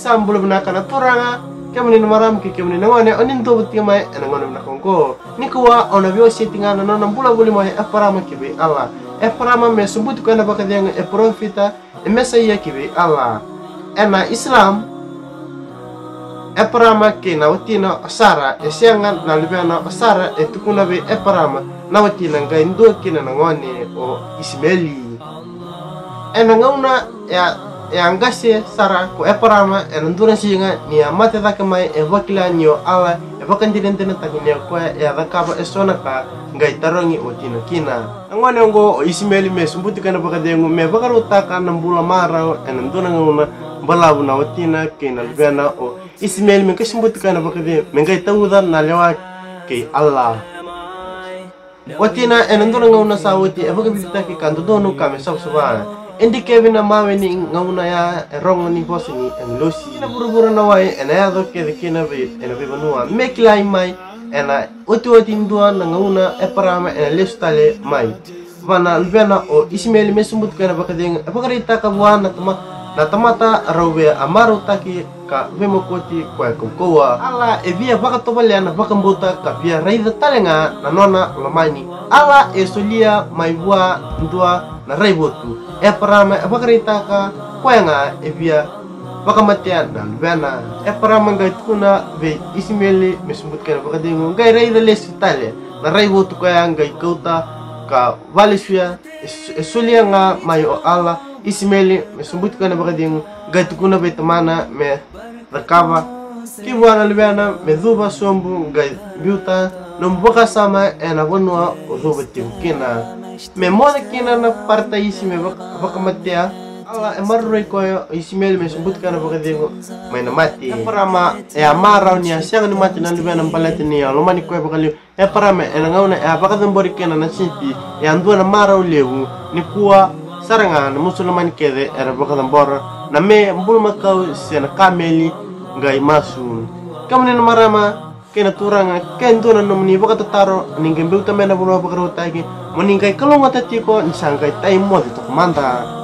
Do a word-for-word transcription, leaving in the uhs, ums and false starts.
Sa bula vinaka na turaga, kemuni na marama kei kemuni na gone, o ni dau vata tiko mai ena gauna vinaka oqo. Nikua au na veiwasei tiko ga na nona bula voli mai o Eparama ki vei Allah. Eparama me sobuti koya na vakacegu, e parofita, e Mesaia ki vei Allah. Ena Islam, Eparama kei na watina o Sara, e sega na luvena o Sara e tukuna vei Eparama na watina, qai dua kina na gone o Isimeli. Ena gauna e a, e a qase sara ko Eparama, ena dua na siga ni a mate cake mai, e vakila ni o Allah e vakadinadinataka ni o koya e a cakava eso na ka, qai tarogi watina kina. Na gone oqo o Isimeli me sobuti koya na vakacegu, me vakarautaka na bula marau ena dua na gauna balavu na watina kei na luvena o Isimeli, me qai sobuti koya na vakacegu, me qai tauca na lewa kei Allah. Watina ena dua na gauna sa oti e vakavititaki ka dodonu ka me savasava. E dikevi na mawe ni gauna ya, e rogo ni vosa ni agilosi. Na vuravura na wai ena yaco kece kina vei, ena veivanua. Me kilai mai, ena otioti dua na gauna Eparama ena lesu tale mai vua na luvena o Isimeli me sobuti koya na vakacegu, e vakaraitaka vua na tama, na tamata rau via a marautaki ka veimokoti koya kaukauwa. Allah e via vakatovolea na vakabauta ka via raica tale ga na nona lomani. Allah e solia mai vua dua na raivotu. Eparama e vakaraitaka koya ga e via vakamatea na luvena. Eparama qai tukuna vei Isimeli me sobuti koya na vakacegu, qai raica lesu tale na raivotu koya, qai kauta ka valesuya. E so-, e solia ga mai o Allah Isimeli me sobuti koya na vakacegu, qai tukuna vei tamana me cakava. Ki vua na luvena me cuva sobu qai biuta nomu vakasama ena vanua o cuva tiko kina. Me moce kina na parataisi me vak-, vakamatea. Allah e maroroi koya o Isimeli me sobuti koya na vakacegu mai na mate. Eparama e a marau ni a sega ni mate na luvena baleta ni a lomani koya vakalevu. Eparama ena gauna e a vakacabori kina na siti, e a dua na marau levu. Nikua sara ga na Musulamani kece era vakacabora na me, bulumakau se na kameli, qai masu. Kemuni na marama kei na turaga, ke dua na nomuni vakatataro ni qai biuta mai na vanua vakarautaki, mo ni qai kalougata tiko ni sa qai tai moce toka mada.